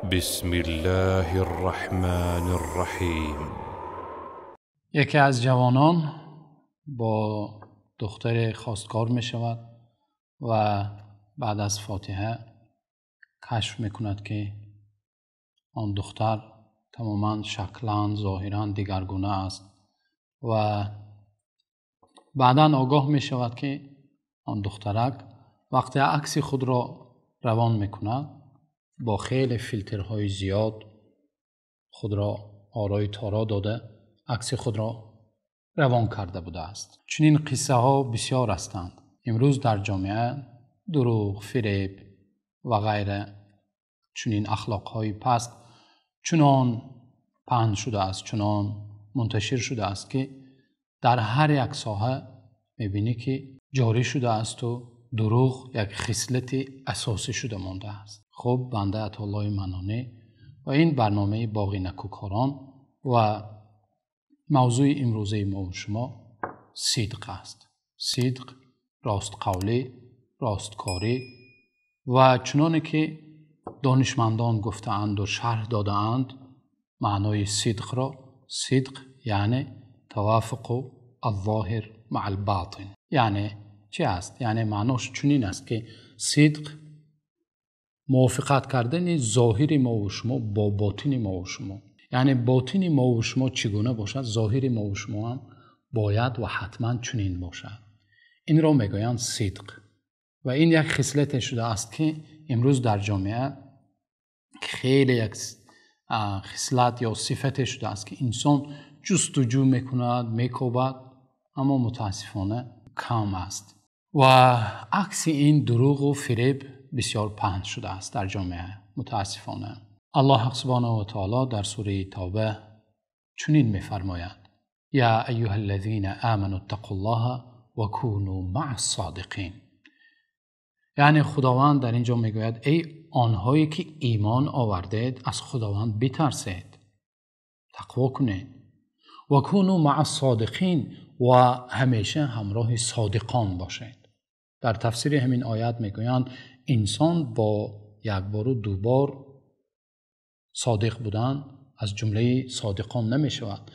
بسم الله الرحمن الرحیم. یکی از جوانان با دختر خواستگار می شود و بعد از فاتحه کشف می کند که آن دختر تماما شکلاً ظاهراً دیگرگونه است و بعداً آگاه می شود که آن دخترک وقتی عکس خود را روان می کند با خیلی فیلترهای زیاد خود را آرای تارا داده عکس خود را روان کرده بوده است. چنین قصه ها بسیار هستند. امروز در جامعه دروغ، فریب و غیره، چنین اخلاق های پست چنان پهن شده است، چنان منتشر شده است که در هر یک ساحه میبینی که جاری شده است و دروغ یک خصلت اساسی شده مانده است. خب بنده عطاالله منانی و این برنامه باغ نکوکاران و موضوع امروزه ما و شما صدق است. صدق، راست قولی، راستکاری و چنانه که دانشمندان گفته‌اند و شرح داده‌اند معنای صدق را، صدق یعنی توافق الظاهر مع الباطن. یعنی چی است؟ یعنی معناش چنین است که صدق موافقت کردن ظاهر ما و شما با باطن ما و شما. یعنی باطن ما و شما چگونه باشد، ظاهر ما و شما هم باید و حتما چنین باشد. این را میگویند صدق و این یک خصلت شده است که امروز در جامعه خیلی یک خصلت یا صفت شده است که انسان جستجو میکند، میکوبد، اما متاسفانه کم است. و عکس این دروغ و فریب بسیار پهن شده است در جامعه متاسفانه. الله سبحانه و تعالی در سوره توبه چنین میفرماید: یا ایها الذین آمنوا اتقوا الله و کونوا مع الصادقین. یعنی خداوند در اینجا میگوید ای آنهایی که ایمان آوردید، از خداوند بترسید، تقوا کنید، و کونوا مع الصادقین، و همیشه همراه صادقان باشید. در تفسیر همین آیت میگویند انسان با یک بار و دو بار صادق بودن از جمله صادقان نمیشود.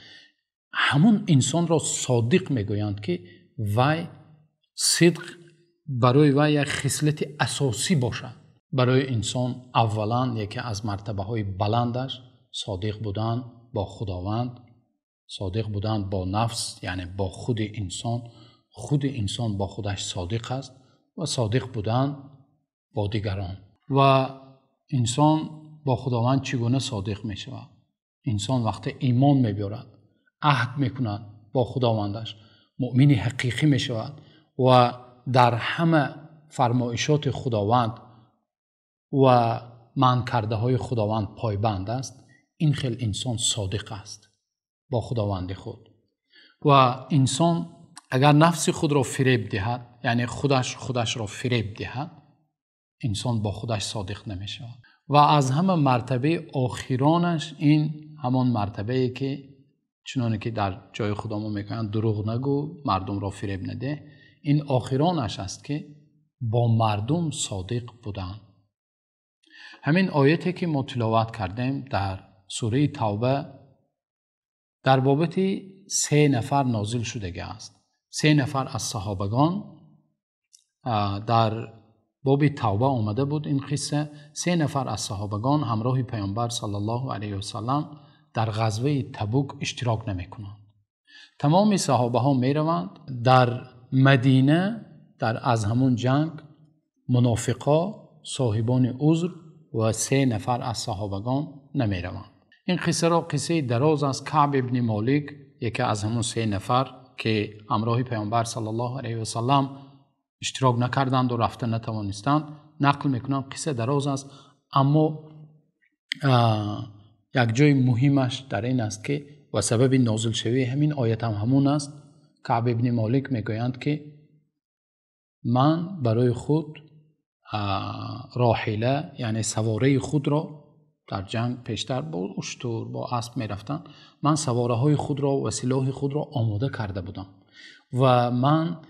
همون انسان را صادق میگویند که وی صدق برای وی یک خصلت اساسی باشد. برای انسان اولا یکی از مرتبه های بلندش صادق بودن با خداوند، صادق بودن با نفس، یعنی با خود انسان، خود انسان با خودش صادق است، و صادق بودن با دیگران. و انسان با خداوند چگونه صادق می شود؟ انسان وقتی ایمان می بیارد، عهد می کند با خداوندش، مؤمن حقیقی می شود و در همه فرمایشات خداوند و من کرده های خداوند پایبند است. این خیلی انسان صادق است با خداوند خود. و انسان اگر نفس خود را فریب دهد، یعنی خودش را فریب دهد، انسان با خودش صادق نمی شود. و از همه مرتبه آخرانش این همان مرتبه ای که چنانه که در جای خدا ما میگویند دروغ نگو، مردم را فریب نده، این آخرانش است که با مردم صادق بودن. همین آیتی که ما تلاوت کردیم در سوره توبه در بابت 3 نفر نازل شده است. 3 نفر از صحابگان در باب توبه آمده بود این قصه. 3 نفر از صحابگان همراه پیامبر صلی الله علیه و سلم در غزوه تبوک اشتراک نمی کنند. تمام صحابه ها می روند در مدینه، در از همون جنگ منافقا، صاحبان عذر و 3 نفر از صحابگان نمی روند. این قصه را قصه دراز است. کعب ابن مالک یکی از همون 3 نفر که همراه پیامبر صلی الله علیه و سلم اشتراک نکردند و رفته نتوانستند، نقل میکنم. قصه دراز است، اما یک جای مهمش در این است که و سبب نازل شوی همین آیت هم همون است. کعب ابن مالک میگویند که من برای خود راحله، یعنی سواره خود را در جنگ پیشتر با اشتر با اسب میرفتن، من سواره های خود را و سلاح خود را آماده کرده بودم و من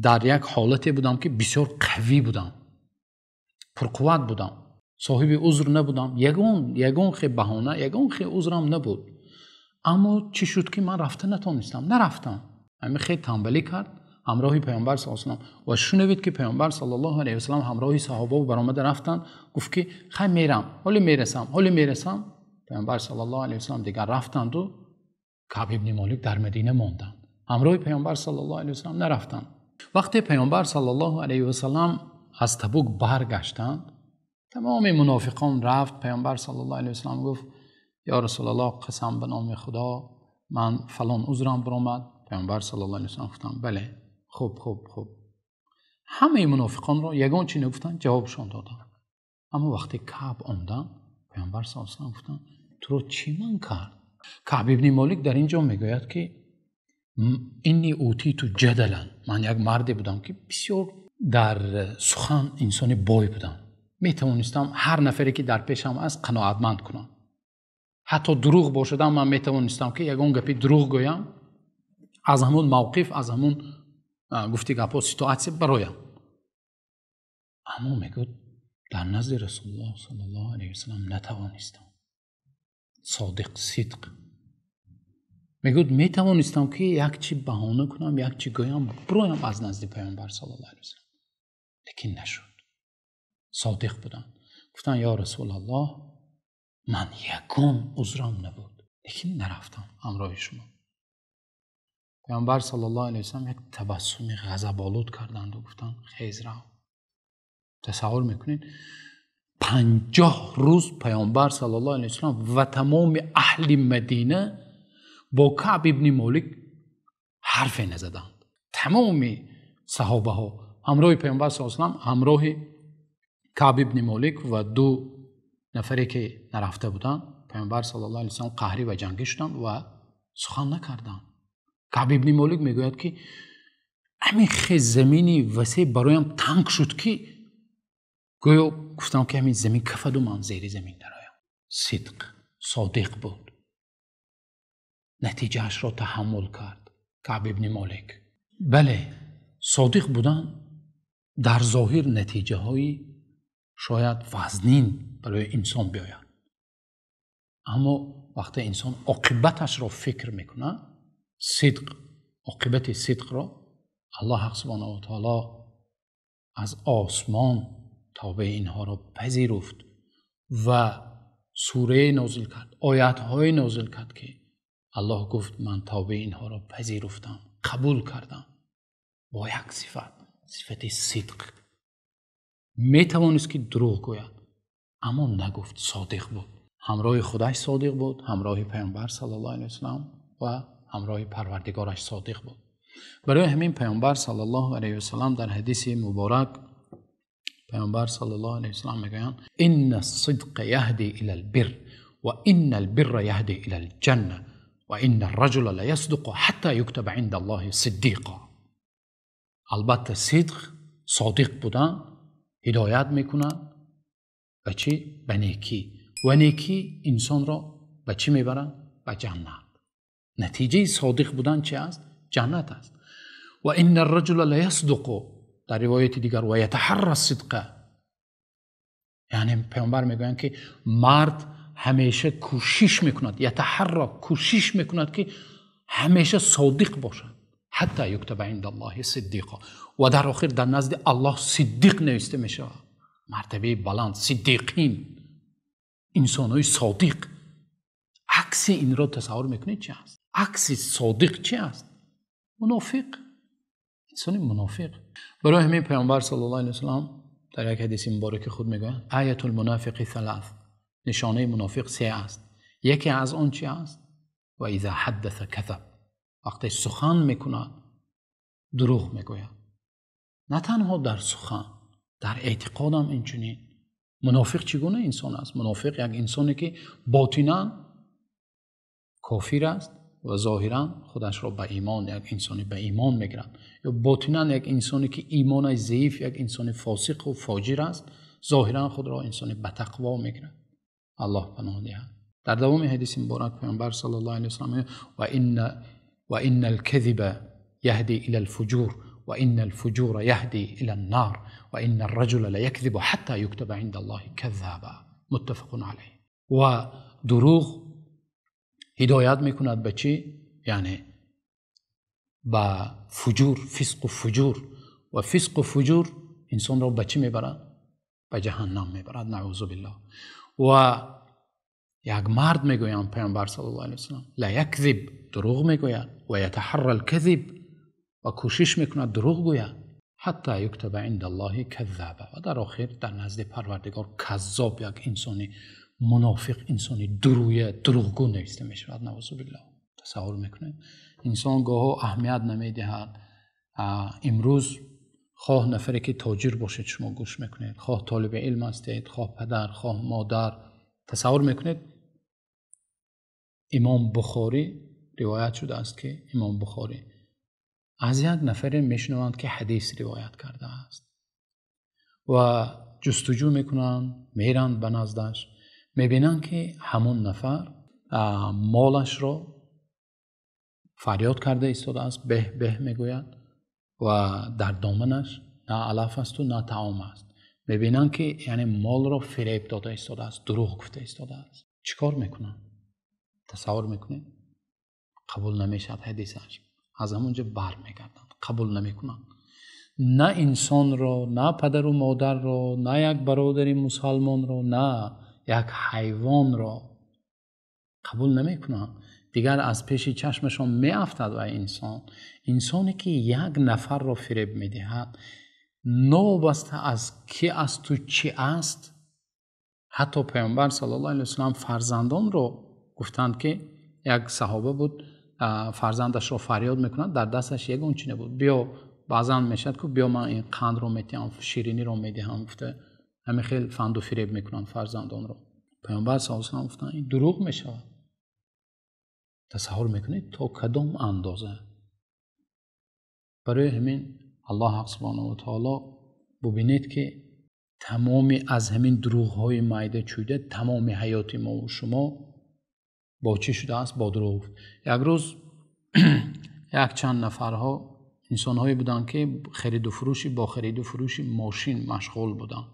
در یک حالتی بودم که بسیار قوی بودم، پرقوت بودم. Соҳиби узр набудам, ягон хе баҳона, ягон хе узрам набуд. Аммо чӣ шуд ки ман рафта натонистам, нарафтам. Ҳамин хе танбалӣ кард ҳамроҳи Паёмбар саллаллоҳу алайҳи васаллам. Ва шунавед ки Паёмбар саллаллоҳу алайҳи васаллам ҳамроҳи саҳоба баромада рафтанд, гуфт ки хай мерам, ҳоло мерасам, ҳоло мерасам. Паёмбар саллаллоҳу алайҳи васаллам дигар рафтанд ва Каъб ибни Молик дар Мадина монданд. Ҳамроҳи Паёмбар саллаллоҳу алайҳи васаллам нарафтанд. Вақте Паёмбар саллаллоҳу алайҳи васаллам аз Табук баргаштанд, тамоми мунофиқон рафт. Паёмбар саллаллоҳу алайҳи васаллам гуфт: ё Расулуллоҳ, қасам ба номи Худо, ман фалон узрам баромад. Паёмбар саллаллоҳу алайҳи васаллам гуфтанд: бале, хуб, хуб, хуб. Ҳамаи мунофиқонро ягон чиз нагуфтанд, ҷавобшон доданд. Аммо вақте Каъб омаданд, Паёмбар саллаллоҳу алайҳи васаллам гуфтанд: туро чӣ ман кард? Каъб ибни Молик дар инҷо мегӯяд ки инни утиту ҷадалан, ман як марде будам ки бисёр дар сухан инсони бой будам, метавонистам ҳар нафаре ки дар пешам аст қаноатманд кунам. Ҳатто дурӯғ бошадам ман метавонистам ки ягон гапи дурӯғ гӯям, аз ҳамон мавқиф, аз ҳамон гуфти гапҳо ситуатсия бароям. Аммо мегӯяд дар назди Расулуллоҳ саллаллоҳу алайҳи васаллам натавонистам. Содиқ, сидқ. Мегӯяд метавонистам ки як чи баҳона кунам, як чи гӯям, бироям аз назди Паёмбар саллаллоҳу алайҳи васаллам, лекин нашуд. Содиқ будам. Гуфтанд: ё Расулуллоҳ, ман ягон узрам набуд, лекин нарафтам ҳамроҳи шумо. Паёмбар саллаллоҳу алайҳи васаллам як табассуми ғазаболуд карданд ва гуфтанд: хез рав. Тасаввур мекунед, 50 рӯз Паёмбар саллаллоҳу алайҳи васаллам ва тамоми аҳли Мадина бо Каъб ибни Молик ҳарфе назаданд. Тамоми саҳобаҳо ҳамроҳи Паёмбар саллаллоҳу алайҳи васаллам, ҳамроҳи Каъб ибни Молик ва ду нафаре ки нарафта буданд, Паёмбар саллаллоҳу алайҳи васаллам қаҳрӣ ва ҷангӣ шуданд ва сухан накарданд. Каъб ибни Молик мегӯяд ки ҳамин хе замини васеъ бароям танг шуд ки гӯё гуфтам ки ҳамин замин кафаду ман зери замин дароям. Сидқ, содиқ буд. Натиҷаашро таҳаммул кард Каъб ибни Молик. Бале, содиқ будан дар зоҳир натиҷаҳои шояд вазнин барои инсон биёяд, аммо вақте инсон оқибаташро фикр мекунад, сидқ, оқибати сидқро Аллоҳ субҳонаҳу ва таоло аз осмон тавбаи инҳоро пазируфт ва сурае нозил кард, оятҳое нозил кард ки Аллоҳ гуфт: ман тавбаи инҳоро пазируфтам, қабул кардам. Бо як сифат, сифати сидқ. Метавонист ки дурӯғ гӯяд, аммо нагуфт, содиқ буд. Ҳамроҳи худаш содиқ буд, ҳамроҳи Паёмбар саллаллоҳу алайҳи васаллам ва ҳамроҳи Парвардигораш содиқ буд. Барои ҳамин Паёмбар саллаллоҳу алайҳи васаллам дар ҳадиси муборак Паёмбар саллаллоҳу алайҳи васаллам мегӯянд: инна ас-сидқа яҳди илал бирр ва иннал бирра яҳди илал ҷанна ва инна ар-раҷула ла ясдуқу ҳатта юктаба инда Аллоҳи сиддиқа. Албатта сидқ, содиқ будан ҳидоят мекунад ба чӣ? Ба некӣ. Ва некӣ инсонро ба чӣ мебарад? Ба ҷаннат. Натиҷаи содиқ будан чӣ аст? Ҷаннат аст. Ва инна ар-раҷула ла ясдуқу, дар ривояти дигар ва ятаҳарра ас-сидқа, яъне Паёмбар мегӯянд ки мард ҳамеша кӯшиш мекунад, ятаҳарра, кӯшиш мекунад ки ҳамеша содиқ бошад, ҳатта юктаба инда Аллоҳи сиддиқа, ва дар охир дар назди Аллоҳ сиддиқ навишта мешавад. Мартабаи баланд, сиддиқин, инсонҳои содиқ. Акси инро тасаввур мекунед чи аст? Акси содиқ чи аст? Мунофиқ, инсони мунофиқ. Барои ҳамин Паёмбар саллаллоҳу алайҳи васаллам дар як ҳадиси мубораки худ мегӯянд: аятул мунофиқи салас, нишонаи мунофиқ се аст. Яке аз он чи аст? Ва иза ҳаддаса казаб, вақте сухан мекунад дурӯғ мегӯяд. На танҳо дар сухан, дар эътиқодам инчунин. Мунофиқ чӣ гуна инсон аст? Мунофиқ як инсоне ки ботинан кофир аст ва зоҳиран худашро ба имон, як инсони ба имон мегирад, ё ботинан як инсоне ки имонаш заиф, як инсони фосиқ ва фоҷир аст, зоҳиран худро инсони ба тақво мегирад. Аллоҳ паноҳ диҳад. Дар давоми ҳадиси муборак Паёмбар саллаллоҳу алайҳи васаллам мегӯяд: ва инна алказиба яҳди илал фуҷур وإن الفجور يهدي إلى النار وإن الرجل ليكذب حتى يكتب عند الله كذابا. متفق عليه. و دروغ هدایت میکند به چی؟ یعنی به فجور، فسق و فجور. و فسق و فجور انسان را به چی میبرد؟ به جهنم میبرد، نعوذ بالله. و یک مرد میگویند پیامبر صلی الله علیه و سلم لا یکذب، دروغ میگوید، و یتحرى الكذب، و کوشش میکند دروغ گوید، حتی یکتب عند الله کذابا، و در آخر در نزد پروردگار کذاب، یک انسانی منافق، انسانی درویه، دروغگو نوشته میشود، نعوذ بالله. تصور میکنید انسان گاهو اهمیت نمیدهد. امروز خواه نفری که تاجر باشید شما گوش میکنید، خواه طالب علم هستید، خواه پدر، خواه مادر، تصور میکنید امام بخاری روایت شده است که امام بخاری از یک نفر میشنوند که حدیث روایت کرده است و جستجو میکنند، میرند به نزدش، میبینند که همون نفر مالش را فریاد کرده ایستاده است، به به میگوید و در دامنش نه علف است و نه طعام است. میبینند که یعنی مال را فریب داده ایستاده است، دروغ گفته ایستاده است. چیکار میکنند؟ تصور میکنید؟ قبول نمیشد حدیثش، از همونجا بر میگردند، قبول نمیکنند. نه انسان را، نه پدر و مادر را، نه یک برادر مسلمان را، نه یک حیوان را قبول نمیکنند. دیگر از پیش چشمشان میافتد. و انسانی که یک نفر را فریب میدهد، نوبسته از کی است و چی است. حتی پیامبر صلی الله علیه و سلم فرزندان را گفتند که یک صحابه بود، فرزندش را فریاد میکند، در دستش یگان چی نبود، بیا، بعضا میشد که بیا من این قند رو میدهم، شیرینی رو میدهم، گفته همین خیلی فند و فریب میکنند فرزندان رو. پیامبر صلی الله علیه و سلم گفتند این دروغ میشود. تصور میکنید تا کدام اندازه؟ برای همین الله سبحانه و تعالی ببینید که تمامی از همین دروغ های مایده چوده تمام حیات ما و شما با چی شده است؟ با دروغ. یک روز یک چند نفرها، انسانهایی بودند که خرید و فروشی با خرید و فروش ماشین مشغول بودند.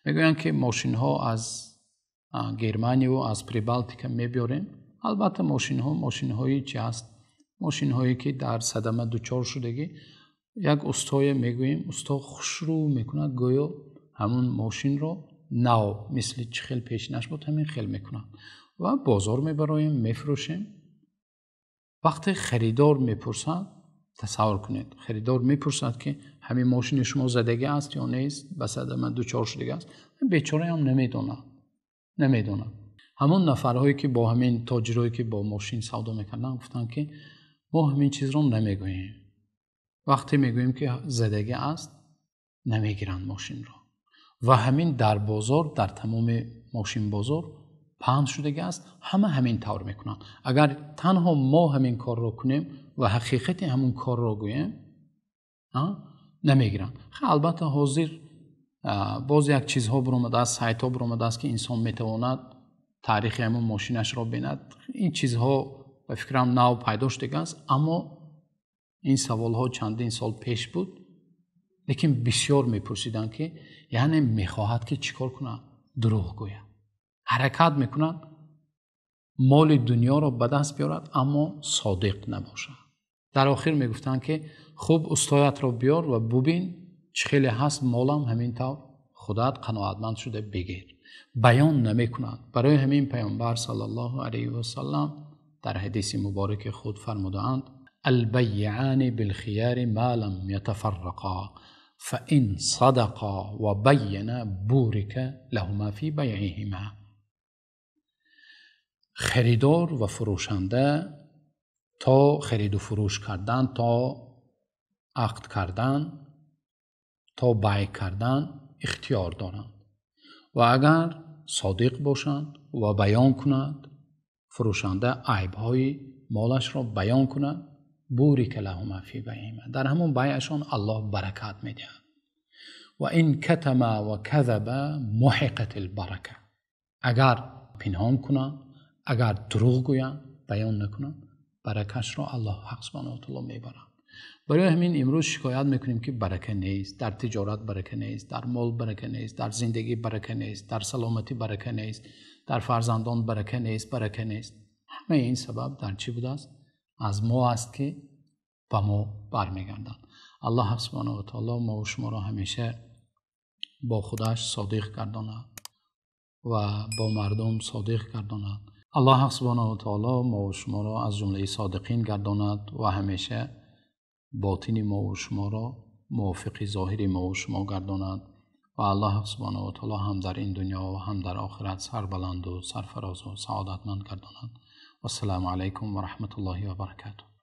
میگویند که ماشین ها از گرمانی و از پریبالتیکا میبیاریم. البته ماشین ها ماشین هایی چی است؟ ماشین هایی که در صدمه دچار شدگی. یک استای میگوییم، استا خوشرو میکند، گویا همون ماشین رو نو مثل چی خیلی پیش نشد همین خیلی میکند و بازار میبرایم، میفروشیم. وقتی خریدار میپرسد، تصور کنید خریدار میپرسد که همین ماشین شما زدگی است یا نیست، به صدمه دچار شدگی است، بیچاره هم نمیدونه. همون نفرهایی که با همین تاجرایی که با ماشین سودا میکردن گفتن که ما همین چیز رو نمیگوییم. وقتی میگوییم که زدگی است، نمیگیرند ماشین رو. و همین در بازار، در تمام ماشین بازار پهن شدگی است، همه همین طور میکنند. اگر تنها ما همین کار رو کنیم و حقیقت همون کار رو گوییم، نمیگیرند. البته حاضر باز یک چیزها برآمده است، سایت ها برآمده است که انسان میتواند تاریخ همون ماشینش را بیند. این چیزها به فکرم نو پیدا شده است، اما این سوال ها چندین سال پیش بود، لیکن بسیار میپرسیدند که یعنی میخواهد که چیکار کنه؟ دروغ گوید، حرکت میکند مال دنیا را به دست بیارد اما صادق نباشد. در آخر میگفتند که خوب استایت را بیار و ببین چه خیلی هست مالم، همین طور خودت قناعتمند شده بگیر. بیان نمیکند. برای همین پیامبر صلی الله علیه و سلم در حدیث مبارک خود فرمودند: البیعان بالخيار ما لم يتفرقا فإن صدقا وبینا بورک لهما فی بیعهما. خریدار و فروشنده تا خرید و فروش کردن، تا عقد کردن، تا بیع کردن اختیار دارند و اگر صادق باشند و بیان کنند، فروشنده عیب‌های مالش را بیان کند، بورک لهما فی بیعهما، در همون بیعشان الله برکت میدهد. و این کتم و کذب محقت البرکه، اگر پنهان کنند، اگر دروغ گویند، بیان نکنند، برکش را الله حق سبحانه و تعالی میبرد. Барои ҳамин имрӯз шикоят мекунем, ки барака нест, дар тиҷорат барака нест, дар мол барака нест, дар зиндагӣ барака нест, дар саломатӣ барака нест, дар фарзандон барака нест, барака нест. Ҳамаи ин сабаб дар чӣ будааст? Аз мо аст, ки ба мо бармегардад. Аллоҳ субҳонаҳу ва таъоло мо ва шуморо ҳамеша бо худаш содиқ гардонад ва бо мардум содиқ гардонад. Аллоҳ субҳонаҳу ва таъоло мо ва шуморо аз ҷумлаи содиқин гардонад ва ҳамеша ботини мо ва шуморо мувофиқи зоҳири мо ва шумо гардонад ва Аллоҳ субҳонаҳу ва таъоло ҳам дар ин дунё ва ҳам дар охират сарбаланд ва сарфароз ва саодатманд гардонад. Вассалому алайкум ва раҳматуллоҳи ва баракотуҳ.